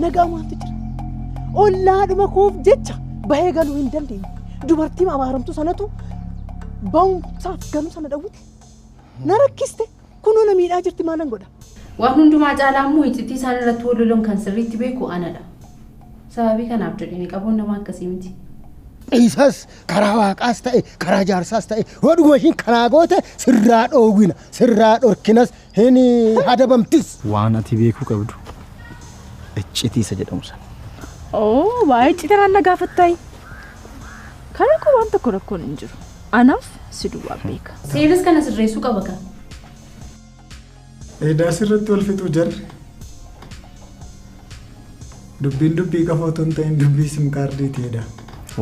Nagaa maaltu jira? Ollaadhuma koof jecha bahee galuu hin dandeenye. Dubartiin abaaramtu sanatu ba'umsaaf galuu sana dhawwite. Na rakkiste kunoo na miidhaa jirti maalan godha? Waan hundumaa caalaa immoo iccitii isaan irratti wal lolan kan sirriitti beeku anadha. Sababii kanaaf jedhanii qabuun nama akkasii miti. Isas karaa waaqaas ta'e karaa jaarsaas ta'e yoo dhuguma ishiin kanaa goote sirraa dhoowwina sirraa dhorkinas hin adabamtis. Waan ati beekuu qabdu iccitii isa jedhamu sana. Oo waa'ee iccitii na gaafattaayi. Karaa koo waan tokko rakkoon hin jiru. Anaaf si duwwaa beeka. Seeris kana sirreessuu qaba kan. Edaa sirriitti wal fixuu jarri. Dubbiin dubbii qofa otoo hin ta'in dubbii sim kaardiiti edaa.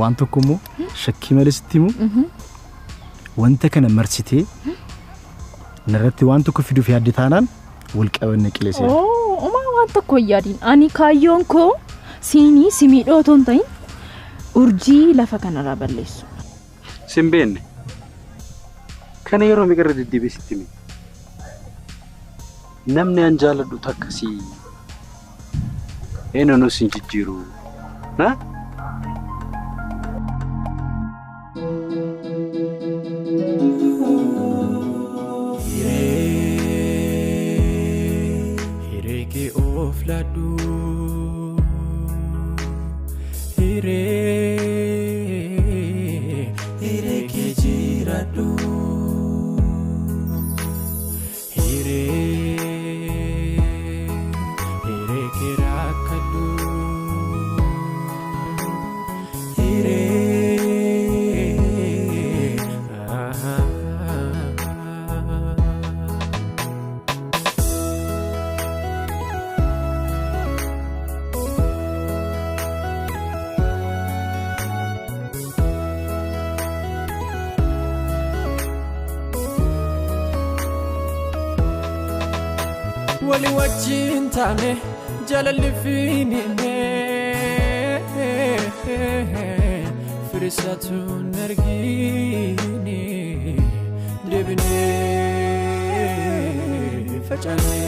Waan tokko immoo shakkii malee sitti himu wanta kana marsitee narratti waan tokko fiduuf yaadde taanaan wal qabanne qileesee. Oo homaa waan tokko hin yaadiin. Ani kaayyoon koo siinii si miidhoo otoo hin ta'in urjii lafa kanarraa balleessu. Sin beekne. Kana yeroo meeqa irra deddeebi'ee sitti hime. Namni an jaaladhu takka si eenyuun sin jijjiiru. Na? Hiree kee of laadhu. Hiree hiree kee jiraadhu. Hiree hiree kee rakkadhu. Hiree. Wali wajjin taane jaalalli fiinine firisatu nargine deebine facaane.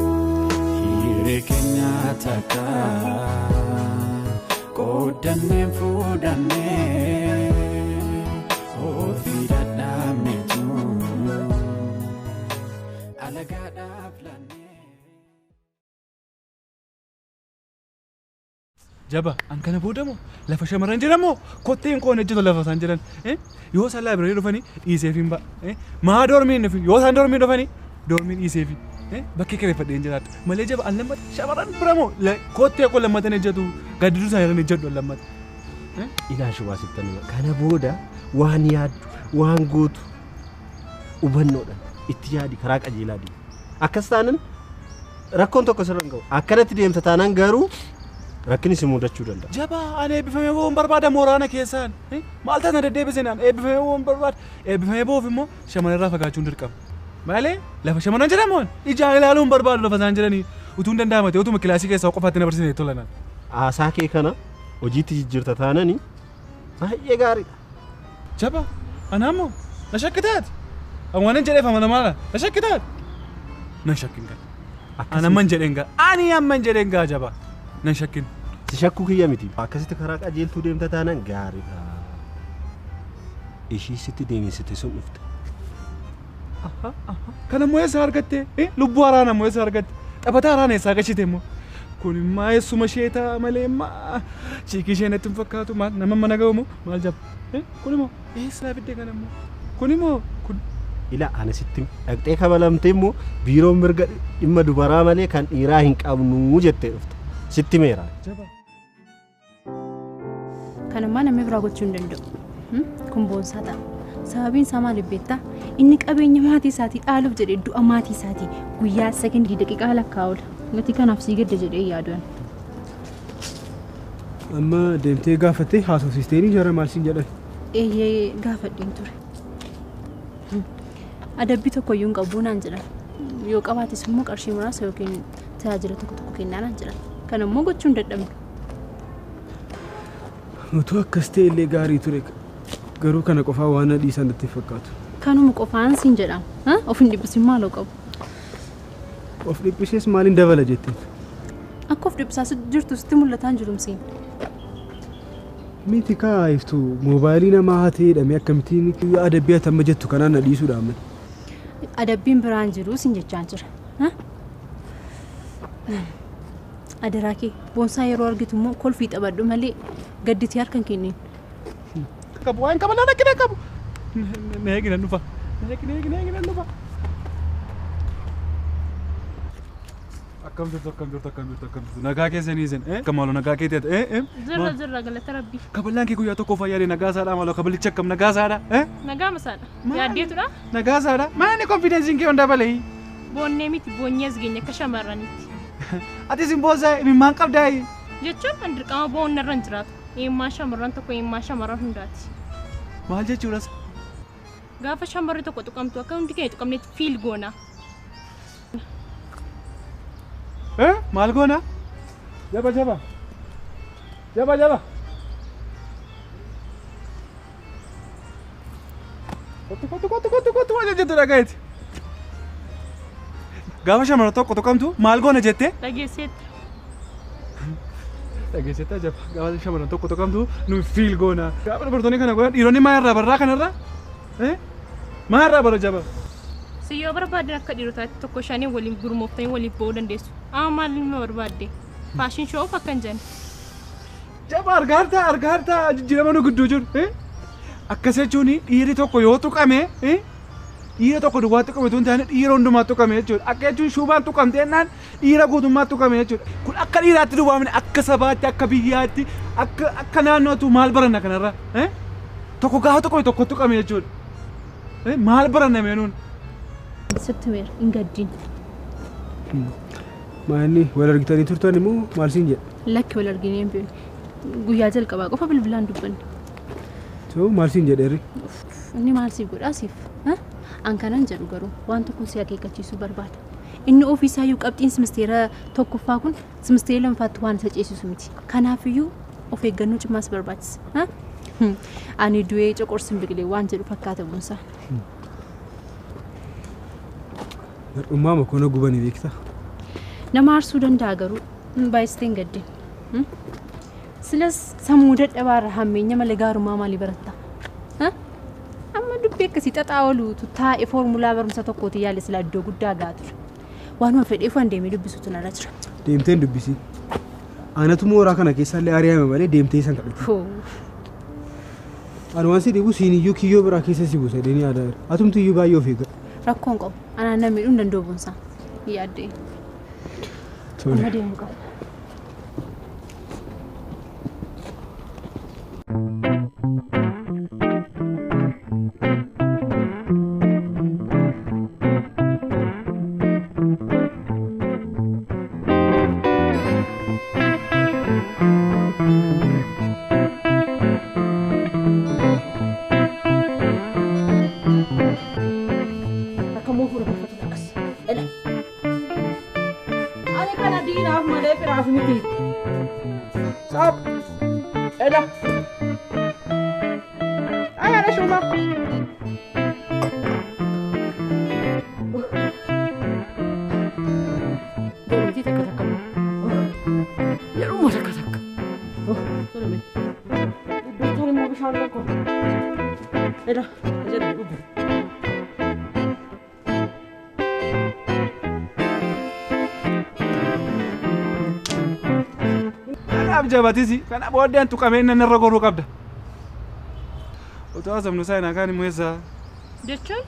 Hiree keenya takka qoodannee fuudhannee ofii dadhabneetu alagaadhaaf laannee. Jaba, an kana booda moo lafa shamarran jiran moo kotteen koon hojjetu lafa isaan jiran yoo isaan laabireerii dhufanii dhiiseef hin ba'a. Maa doormiin dhufin yoo isaan doormiin dhufanii doormiin dhiiseefi bakkee kireeffadhee hin jiraadhu. Malee jaba an lammata shamarran bira moo kottee koo lammatan hojjetu gaddiduu isaan irra hojjedhu an lammata. Ilaa shubaa sittan hima. Kana booda waan yaaddu waan gootu hubannoodhaan itti yaadi karaa qajeelaa deemi. Akkas taanaan rakkoon tokko sirra hin ga'u. Akkanatti deemta taanaan garuu rakkinni si mudachuu danda'a. Jaba ani eebbifamee ba'uun barbaada mooraana keessaan. Maal taana deddeebiseen eebbifamee ba'uun barbaada. Eebbifamee ba'uuf immoo shamarran irraa fagaachuun dirqama. Malee lafa shamarran jedhamuun ijaan ilaaluun barbaadu lafa isaan jiranii utuu hin danda'amate utuma kilaasii keessaa qofaatti na barsiisee tolanaan. Haasaa kee kana hojiitti jijjiirta taanani baay'ee gaariidha. Jaba anaa immoo na shakkitaati. Waan hin jedheef amanamaadha. Na shakkitaati. Na shakkin gaa. Ani amman jedheen gaa. Ani amman jedheen gaa jaba. Na shakkin. Si shakkuu kiyya miti. Akkasitti karaa qajeeltuu deemta taanaan gaariidha. Ishii sitti deemsite sun dhufte. Kana immoo eessaa argatte? Lubbuu haaraan ammoo eessaa argatte? Taphataa haaraan eessaa gashite immoo? Kun immoo eessuma ishee ta'a malee immoo chiikii ishee natti hin fakkaatu maal nama mana ga'u moo maal jaba? Kun immoo eessaa fidde kana immoo? Kun immoo kun Ilaa ani sitti dhaqxee kabalamte immoo biiroon mirga dhimma dubaraa malee kan dhiiraa hin qabnu jettee dhufte. Sitti meera. Jaba. Kanammaa namni biraa gochuu hin danda'u. Kun boonsaa ta'a. Sababiin isaa maaliif beektaa? Inni qabeenya maatii isaatii dhaaluuf jedhee du'a maatii isaatii guyyaa sekondii daqiiqaa lakkaa'aa oola. Gatii kanaaf sii gadda jedhee yaaduun. Amma deemtee gaafattee haasofsiistee jara maal siin jedhan? Eeyyee gaafadheen ture. Adabbii tokkoyyuu hin qabu naan jedhan. Yoo qabaates immoo qarshii muraasa yookiin tajaajila tokko tokko kennaa jiran. Kana immoo gochuu hin dadhabnu. Utuu akkas ta'e illee gaarii ture. Garuu kana qofaa waan na dhiisan natti fakkaatu. Kanuma qofaan siin jedhama. Of hin dhiphisin maaloo qabu. Of dhiphisees maaliin dabala jetteen? Akka of dhiphisaa jirtu sitti mul'ataa hin jiru siin. Miti kaa iftu moobaayilii namaa hatee hidhamee akkamittiin adabbii ati amma jettu kanaan na dhiisuudha amma. Adabbiin biraan jiru siin jechaan jira. Adaraa kee boonsaa yeroo argitu immoo kolfii taphadhu malee gadditee harka hin kennin. Qabu waan qaban rakkina qabu. Na eegina dhufa. Na eegina dhufa. Akkam jirtu akkam jirtu akkam jirtu akkam jirtu nagaa keessanii isin akkam maaloo nagaa kee ta'e Jirra jirra galata rabbii. Kaballaan kee guyyaa tokko fayyaadee nagaa isaadha maaloo kabalichi akkam nagaa isaadha Nagaa masaadha. Yaaddeetudha. Nagaa isaadha maali konfidensiin kee hunda balee. Boonnee miti boonyee as geenye akka shamarranitti. Ati isin boonsaa imimmaan qabdaayi. Jechuun kan dirqama boonna irra hin jiraatu. Imimmaan shamarran tokko imimmaan shamarran hundaati. Maal jechuudhas? Gaafa shamarri tokko tuqamtu akka hundi keenya tuqamnetti fiil goona. Maal goona? Jaba jaba. Jaba jaba. Kottu kottu kottu kottu kottu waan jettu dhagayeeti. Gaafa shamarra tokko tuqamtu maal goona jettee? Dhageesseetta. Dhageesseetta jaba. Gaafa shamarran tokko tuqamtu nu fiil goona. Gaafa dubartoonni kana godhan dhiironni maa irraa barraa kanarraa? Maa irraa bara jaba? Si yoo barbaadan akka dhiirotaatti tokko shanii waliin gurmooftanii waliif ba'uu dandeessu. Amma maal nama barbaadde? Faashin shoo'uuf akka hin jenne. Jaba argaa argaa jijjiirama nu gidduu jiru. Akkas jechuun dhiirri tokko yoo tuqame dhiira tokko duwwaa tuqame osoo hin taane dhiira hundumaa tuqame jechuudha. Akka jechuun shuubaan tuqamte jennaan dhiira guutummaa tuqame jechuudha. Kun akka dhiiraatti duwwaamne akka sabaatti akka biyyaatti akka naannootu maal baranna kanarraa? Tokko gaafa tuqame tokko tuqame jechuudha. Maal baranna meenuun? Sitti meera hin gaddiin. Maanni wal argitanii turtan immoo maal siin jedha? Lakki wal arginee hin beeknu. Guyyaa jalqabaa qofa bilbilaan dubbanne. So maal siin jedheerri? Inni maal siif godhaa siif? An kanan jedhu garuu waan tokko si akeekkachiisuu barbaada. Inni ofiisaayyuu qabxiin simisteera tokkoffaa kun simisteera lammaffaatti waan isa ceesisu miti. Kanaafiyyuu of eeggannoo cimaas barbaachisa. Ani du'ee coqorsin biqilee waan jedhu fakkaata boonsaa. Mar'ummaa makoona gubanii beektaa? Nama aarsuu danda'a garuu baay'istee hin gaddin. Silas sammuu dadhabaarra hammeenya malee gaarummaa maalii baratta? Amma dubbii akkasii xaxaa ooluutu taa'ee foormulaa barumsa tokkooti yaale sila iddoo guddaa gahaa ture. Waanuma fedheef waan deemee dubbisuutu narra jira. Deemtee hin dubbisiin. Anatu mooraa kana keessallee ari'ame malee deemtee isan kadhatu. Ani waan si dhibu siiniyyuu kiyyoo biraa keessa si buusa jedhanii yaadaa jira. Atumti iyyuu baay'ee of eeggadhu. Rakkoon qabu. Anaan na miidhuu hin danda'u boonsaa. Yaaddee. Amma deemuu qaba. Kanaaf jabatisi kana booddeen tuqamee inni irra goruu qabda. Otoo haasofnu isaa naakaan immoo eessa? Jechuun?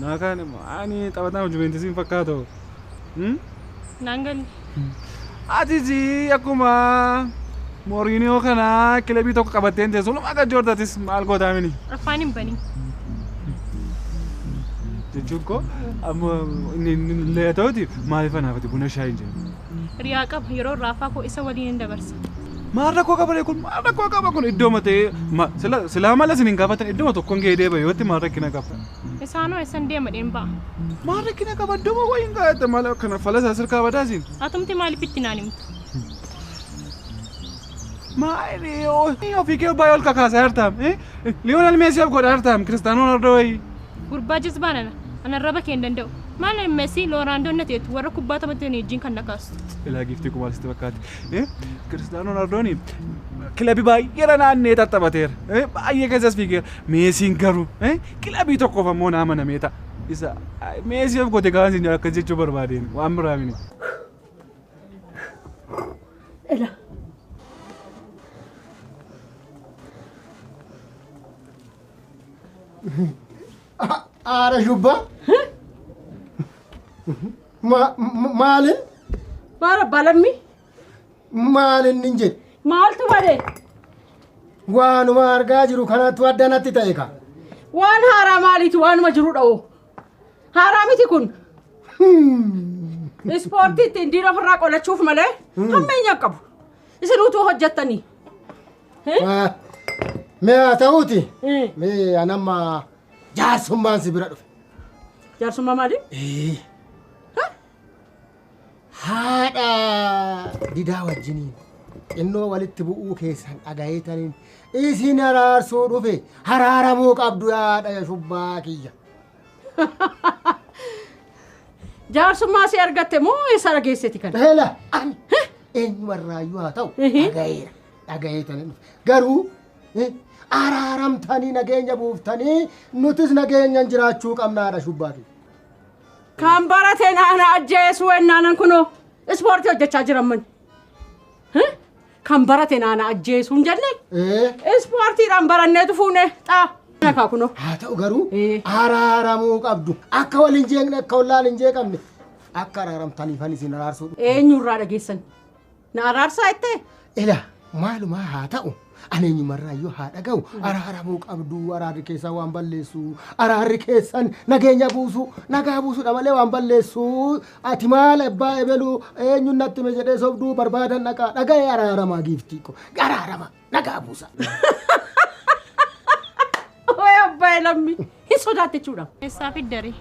Naakaan immoo ani taphataa Juventusiin fakkaatu. Naan galle. Atis akkuma Mourinho kana kilabii tokko qabattee hin teessu walumaa gad joortatis maal gootaa mini? Afaan hin banin. Jechuun koo amma inni ta'uti maaliif anaafati buna shaayii hin jennu? Riyaa qaba yeroo raafaa koo isa waliin hin dabarsa. Maal rakkoo qaba kun maal rakkoo qaba kun iddoo matee silaa mala isin hin gaafatan iddoo tokkoon gahee deebi'e yootti maal rakkina qaba. Isaanoo eessan deema dheen ba'a. Maal rakkina qaba iddoo wayiin kaa'atte maal kana falasaa sirkaa badaasiin? Atumti maaliif itti naan himtu? Maali ofii kee baay'ee ol kakaasaa jirtaam. Liyoonel Meesii of godhaa jirtaam Kiristaanoo Ronaldo wayii. Gurbaa jazbaa nana. Ana raba kee hin danda'u. Maal Meesii Looraandoon na teetu warra kubbaa taphatan wajjin kan na kaastu. Ilaa giiftii kumaal sitti fakkaate. Kiristaanoo Ronaldoon kilabii baay'ee naannee tattaphateera. Baay'ee keessas fiigeera. Meesiin garuu kilabii tokkoof ammoo naa amanamee ta'a. Isa Meesii of goote gaafa isin akkas jechuu barbaadeen waan biraa mini. Ela. Aara shubbaa. Maalin? Maal abbaa lammii? Maalin nin jedhe? Maaltu bade? Waanuma argaa jiru kanattu addanatti ta'e ka. Waan haaraa maaliitu waanuma jiru dha'u? Haaraa miti kun. Ispoortii ittiin diina ofirraa qolachuuf malee hammeenya hin qabu. Isin utuu hojjettanii. Mee haa ta'uuti. Mee anamma jaarsummaan si bira dhufe. Jaarsummaa maali? Haadha didaa wajjiniin xinnoo walitti bu'uu keessan dhagayeetaniin isin araarsuu dhufe araaramuu qabdu yaadha shubbaa kiyya. Jaarsummaa si argatte moo eessa dhageesseti kana? Hela ani eenyumarraayyuu haa ta'u dhagayeera dhagayeetaniin dhufe garuu araaramtanii nageenya buuftanii nutis nageenyaan jiraachuu qabnaadha shubbaa kiyya. Kan barate naana ajjeesuu ennaanan kunoo ispoortii hojjechaa jiran mani. Kan barate naana ajjeesuu hin jenne? Ispoortiidhaan baranneetu fuune xaa. Nakaa kunoo. Haa ta'u garuu araaramuu qabdu. Akka wal hin jeeqne akka wallaan hin jeeqamne akka araaramtaniifan isin araarsuu. Eenyurraa dhageessan? Na araarsaa jettee? Ila maalumaa haa ta'u. Ani eenyumarraayyuu haa dhaga'u araaramuu qabdu araarri keessan waan balleessu araarri keessan nageenya buusu nagaa buusuudha malee waan balleessu ati maal abbaa ebelu eenyuun natti hime jedhee sobduu barbaadan dhaqaa dhaga'ee araaramaa giiftii ko araarama nagaa buusa. Oye abbaa lammii hin sodaatte jechuudha. Eessaa fidda ree?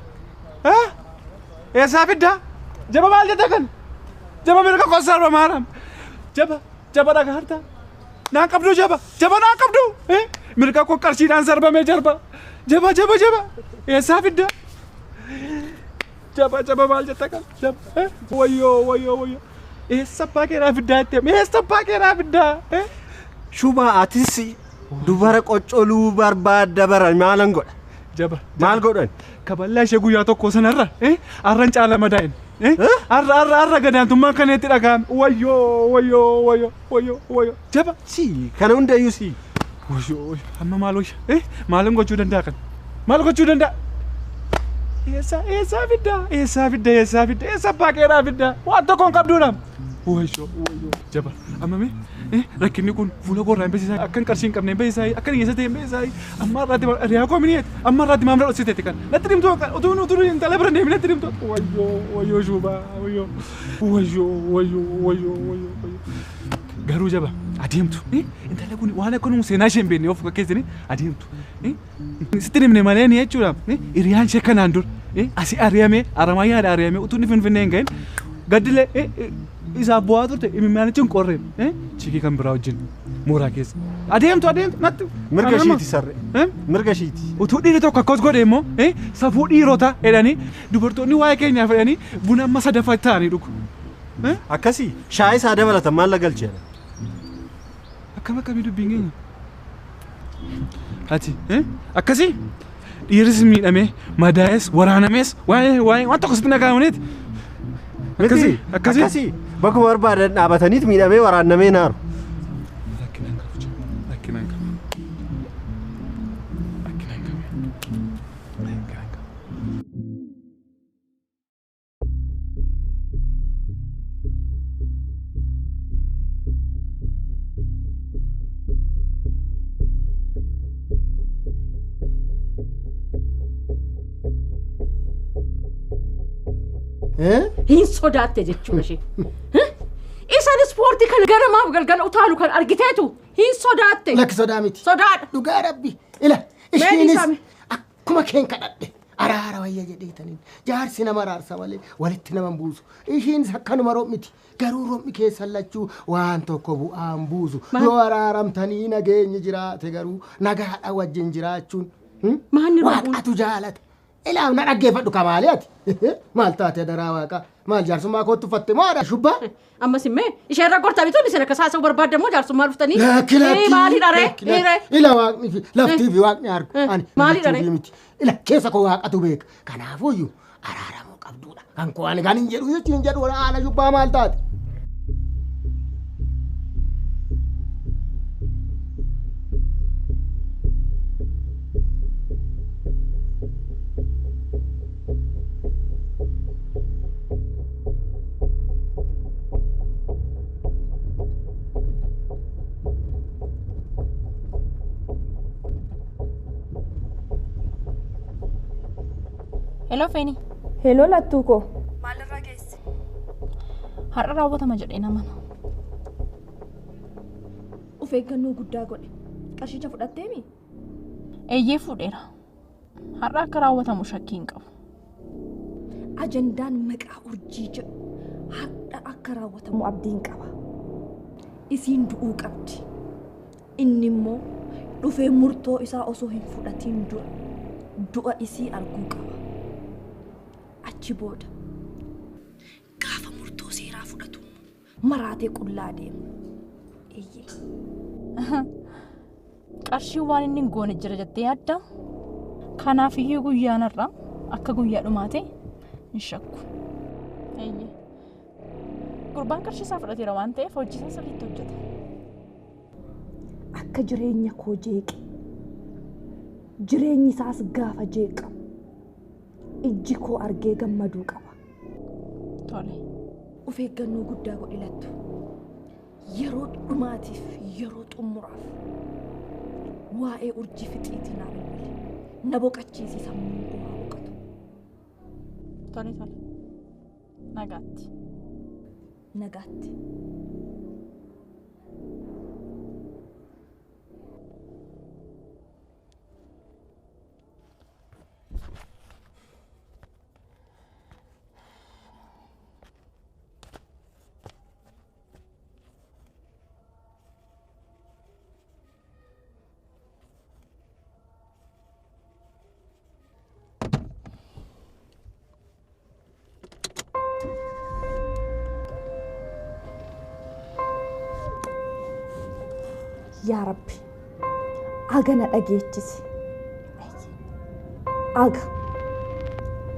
Eessaa fidda? Jaba maal jetta kan? Jaba mirga kosarba maaram. Jaba jaba dhagaa hartaa. Naan qabdu jaba jaba naan qabdu mirga koo qarshiidhaan sarbamee jarba jaba jaba jaba eessaa fidda jaba jaba maal jetta kan jaba wayyoo wayyoo wayyoo eessa abbaa keeraa fiddaa jettee eessa abbaa keeraa fiddaa. Shubaa atis dubara qoccoluu barbaadda bara maalan godha. Jaba maal godhan? Kaballaa ishee guyyaa tokko sanarra arran caala madaa'in. Arra arra arra gadaantummaan kan itti dhaga'ame wayyoo wayyoo wayyoo wayyoo wayyoo jaba. Si kana hundayyuu si. Wayyoo wayyoo amma maal wayya maalin gochuu danda'a kan maal gochuu danda'a? Eessa eessa fidda eessa fidda eessa fidda eessa abbaa keeraa fidda waan tokko hin qabduudhaam. Wayyoo wayyoo jaba amma mee rakkinni kun fuula koorraa hin beeksisaa akka hin qarshii hin qabne hin beeksisaa akka hin hiyyeessa ta'e hin beeksisaa amma har'aatti riyaa koo mini'eeti amma har'aatti maamila dhoksiteetti kan natti dhimtuu utuu utuu intala bira deemee natti dhimtuu wayyoo wayyoo shubaa wayyoo wayyoo wayyoo wayyoo wayyoo garuu jaba adeemtu intala kun waan akka nuun seenaa ishee hin beekne of fakkeessanii adeemtu sitti himne malee ni jechuudha hiriyaan ishee kanaan dur asii ari'amee aramayyaadha ari'amee utuu inni finfinnee hin gahin gaddilee isaaf bu'aa turte imimmaanichi hin qorreen chiikii kan biraa wajjin mooraa keessa adeemtu adeemtu natti. Mirga ishiiti sarre. Mirga ishiiti. Utuu dhiirri tokko akkas godhe immoo safuu dhiirotaa jedhanii dubartoonni waa'ee keenyaaf jedhanii buna amma sadaffaa ta'anii dhugu. Akkasii shaayii isaa dabalatan maal galcheera? Akkam akkamii dubbiin keenya? Ati akkasii dhiirris miidhamee madaa'es waraanamees waa'ee waan tokko sitti nagaa'amneeti. Akkasii akkasii bakkuma barbaadan dhaabataniit miidhamee waraannamee naaru. Rakkinaan qabu rakkinaan qabu. Rakkinaan qabu. Rakkinaan qabu. Hin sodaatte jechuudha ishee. Isaan ispoortii kan ganamaaf galgala utaalu kan argiteetu hin sodaatte. Lakki sodaa miti. Sodaadha. Dhugaa rabbi. Ila isheenis akkuma keen kadhadhe. Araara wayya jedheetaniin jaarsi nama araarsa malee walitti nama buusu. Ishiin akkanuma ro'miti. Garuu ro'mi keessan lachuu waan tokko bu'aan buusu. Yoo araaramtanii nageenyi jiraate garuu nagaadha wajjin jiraachuun. Waaqatu jaalata. Ilaa na dhaggeeffadhu kamaalee ati. Maal taate daraa waaqa? Maal jaarsummaa kootti uffatte moo haadha shubbaa? Ammas immee ishee irra gortaa bituun isin akka saasa'uu barbaadde immoo jaarsummaa dhuftanii. Lakki lakki. Maali dharee? Ila waaqni fi laftii fi waaqni argu. Ani Maali dharee? miti. Ila keessa koo waaqatu beeka. Kanaafuyyuu araaramuu qabduudha. Kan koo ani kan hin jedhu jechuun hin jedhu haadha shubbaa maal taate? Hello Feeni. Hello lattuu koo. Maalirra geesse? Har'a raawwatama jedhee namana. Of eeggannoo guddaa godhe. Qarshicha fudhatteemi? Eeyyee fuudheera. Har'a akka raawwatamu shakkii hin qabu. Ajandaan maqaa urjii jedhu har'a akka raawwatamu abdiin qaba. Isiin du'uu qabdi. Inni immoo dhufee murtoo isaa osoo hin fudhatiin dura du'a isii arguu qaba. Achi booda gaafa murtoo seeraa fudhatu maraatee qullaa deema. Eeyyee. Qarshiin waan inni hin goone jira jettee yaadda? Kanaafiyyuu guyyaan har'aa akka guyyaa dhumaate hin shakku. Eeyyee. Gurbaan qarshii isaa fudhateera waan ta'eef hojii isaa sirriitti hojjeta. Akka jireenya koo jeeqe jireenyi isaas gaafa jeeqamu ijji koo argee gammaduu qaba. Tole. Of eeggannoo guddaa godhi lattu. Yeroo dhumaatiif yeroo xumuraaf waa'ee urjii fixiitii naa bilbili. Na boqochiisi sammuun koo haa boqotu. Tole tole. Nagaatti. Nagaatti. Yaa Rabbi, aga na dhageechisi.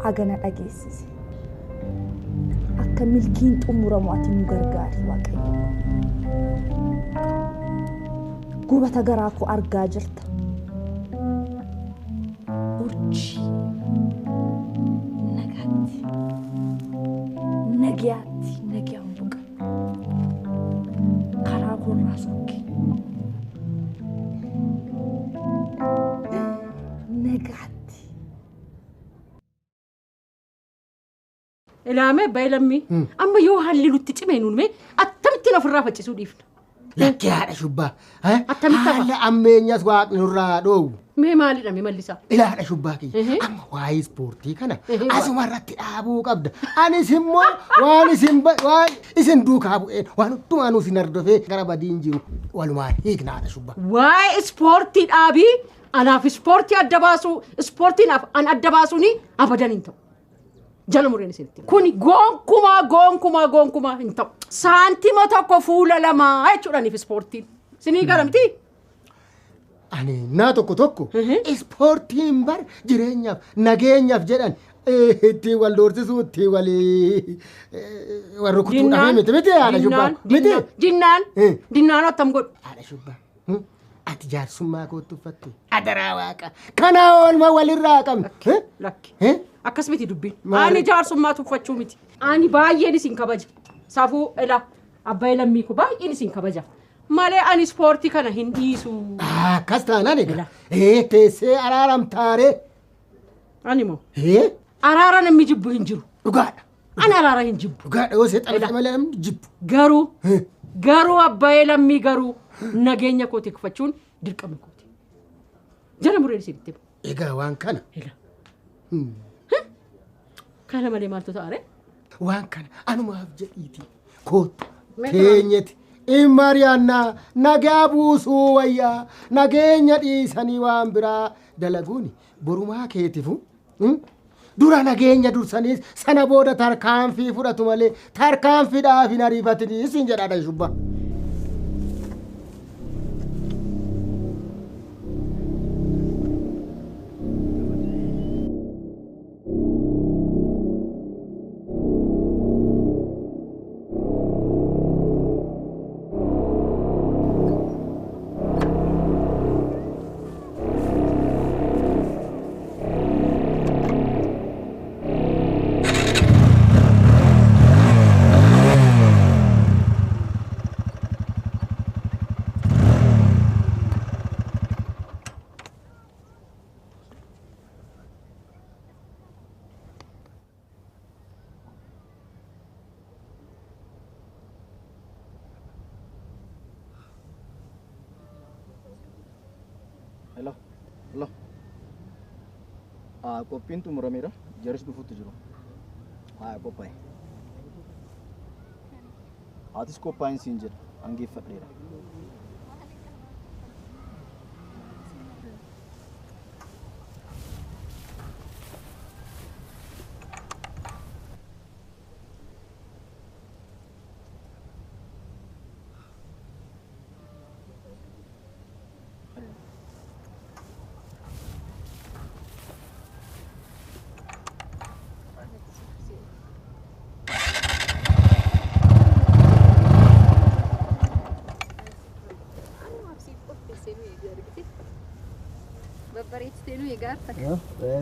Aga na dhageessisi. Akka milkiin xumuramu ati nu gargaari Waaqayyo. Gubata garaa koo argaa jirta. Urjii nagaatti, nagaatti, nagaan boqadhu. Karaa koorraa sokki. Nagaatti. Ilaamee abbaa lammii amma yoo haalli nutti cimee nuun mee akkamittiin ofirraa faccisuu dhiifna? Lakki haadha shubbaa. Haala ammeenyas waaqni nurraa dhoowwu. Mee maalidha mee mallisaa? Ila haadha shubbaa kiyya amma waa'ee ispoortii kana asuma irratti dhaabuu qabda. Anis immoo waan isin duukaa bu'een waan hundumaanuu isin hordofee gara badiin jiru walumaan hiikna haadha shubbaa. Waa'ee ispoortii dhaabii anaaf ispoortii adda baasuu ispoortiin an adda baasuuni abadan hin ta'u. Jala mureen isinitti. Kuni gonkumaa gonkumaa gonkumaa hin ta'u. Saantima tokko fuula lamaa jechuudhaaniif ispoortiin. Isinii gara miti? Ani naa tokko tokko ispoortiin bar jireenyaaf nageenyaaf jedhan ittiin wal doorsisuu ittiin wal rukutuu dhabee miti miti haadha shubbaa miti. Dinnaan dinnaan attam godhu. Haadha shubbaa ati jaarsummaa kootti uffatte adaraa waaqa kana oolma walirraa qabna. Lakki akkas miti dubbiin. Ani jaarsummaa tuffachuu miti. Ani baay'een isin kabaja. Safuu ila abbaa lammii koo baay'een isin kabaja. Malee ani ispoortii kana hin dhiisu. Akkas taanaan egaa. Teessee araaramtaaree. Ani moo? Araara namni jibbu hin jiru. Dhugaadha. Ani araara hin jibbu. Dhugaadha yoo seexanatti malee namni jibbu. Garuu garuu abbaa lammii garuu nageenya koo tikfachuun dirqama kooti. Jala mureen isinitti hima. Egaa waan kana. Kana malee maaltu ta'a ree? Waan kana anumaaf jedhiiti kootu teenyeti in mari'annaa nagaa buusuu wayyaa nageenya dhiisanii waan biraa dalaguuni borumaa keetifu dura nageenya dursaniis sana booda tarkaanfii fudhatu malee tarkaanfiidhaaf hin ariifatanii siin jedhaadha shubba. Hello, hello. Qophiin xumurameera. Jaris dhufuutti jiru. Qophaa'e. Atis qophaa'in siin jedha. Angeeffadheera.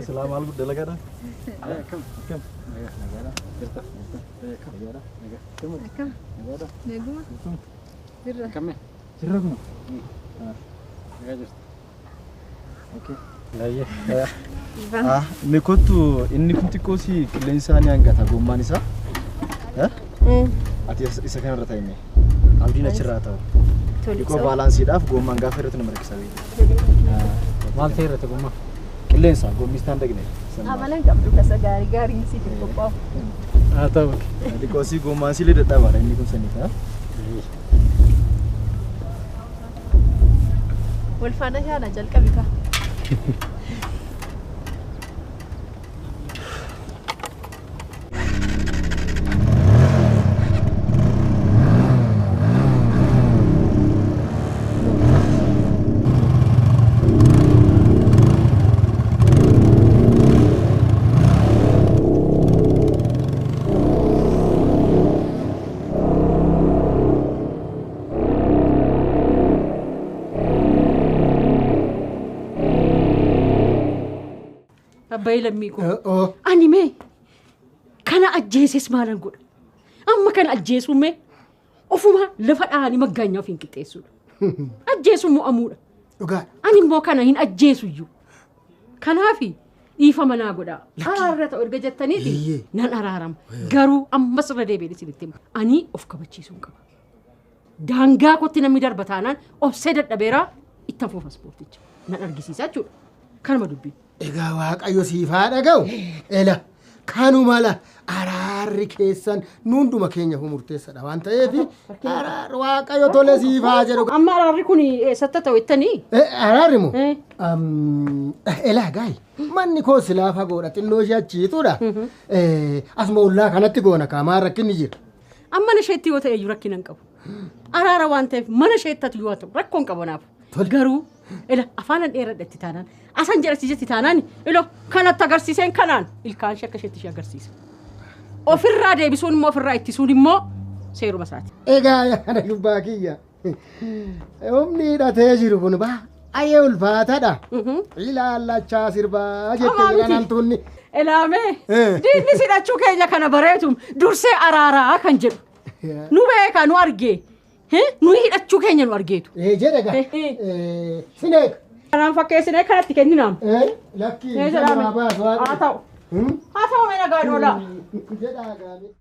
Silaa maal dalagaadha? Akkam akkam nagaadha jirta jirta nagaadha Akkam nagaadha naguma jirra akkam jirra kuma nagaa jirta okay Baay'ee. Inni kottu inni kun xiqqoo si qilleensa ni hangata gommaan isaa. Ati isa kanarra taa'ime. Abdiin achirraa ta'u. Xiqqoo baalaansiidhaaf gommaan gaafa irratti nama rakkisa beektu. Maal ta'e irratti gommaa? Qilleensa gommistaan dhaqne. Amalan qabdu kasa gaarii gaariin siif qophaa'u. Haa ta'u. Xiqqoo si gommaan silee dadhabaadha inni kun saniif. Wal faana yaana jalqabi kaa. Abbaayee lammii koo. Ani mee kana ajjeeses maalan godha? Amma kana ajjeesuun mee ofuma lafa dhahanii maggaanyaa ofiin qixxeessuudha. Ajjeesuun mo'amuudha. Dhugaadha. Ani immoo kana hin ajjeesu iyyuu. Kanaafi dhiifama naa godhaa. Araarra ta'u erga jettaniiti nan araarama. Garuu ammas irra deebiin isinitti hima. Ani of kabachiisuun qaba. Daangaa kootti namni darba taanaan obsee dadhabeeraa ittan fuufa ispoorticha. Nan argisiisa jechuudha. Kanuma dubbiin. Egaa Waaqayyo siif haa dhaga'u. Ela kanuma la araarri keessan hunduma keenyaaf murteessaadha waan ta'eef araarri Waaqayyo tole siif haa jedhu. Amma araarri kun eessatti ta'u jettanii? Araarri moo? Ela gaayi manni koo silaa fagoodha xinnoo ishee achiituudha. Asuma ollaa kanatti goona kaamaa rakkinni jira. Amma mana isheetti yoo ta'e iyyuu rakkina hin qabu. Araara waan ta'eef mana isheetti yoo ta'u rakkoo hin qabu naaf. Garuu ila afaanan dheeradha itti taanaan asan jedhasiisetti taanaan ilo kanatti agarsiiseen kanaan ilkaan ishee akka isheetti ishee agarsiisa. Ofirraa deebisuun immoo ofirraa ittisuun immoo seeruma isaati. Egaa yaada gubbaa kiyya. Humni hidhatee jiru kun baay'ee ulfaataadha. Ilaallachaa sirbaa jettee jiran hantuunni. Ilaamee diinni hidhachuu keenya kana bareetum dursee araaraa kan jedhu. Nu beekaa nu argee. Nuyi hidhachuu keenya nu argeetu. Jedhe gaa. Sineek. Kanaan fakkeessinee kanatti kenninaam. Lakkii. Haa ta'u. Haa ta'u mee nagaan oolaa. Jedhaa gaamee.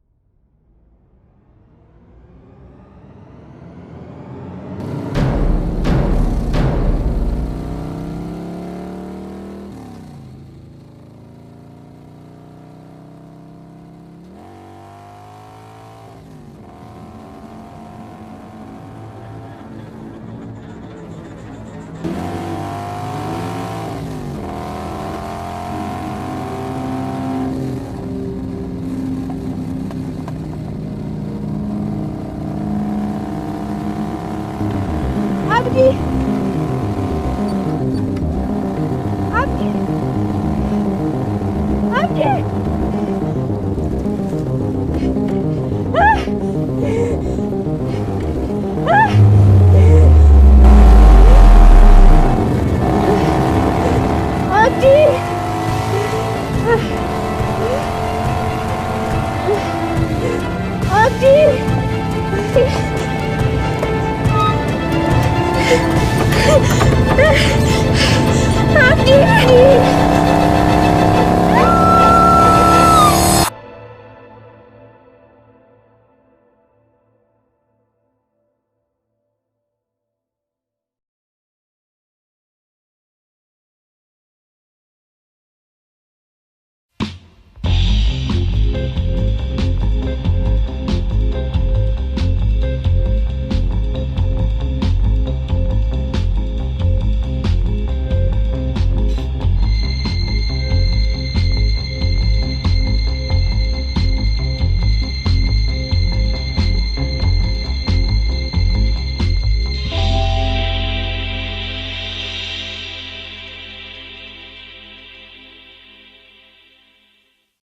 Abdii! Abdii! Abdii!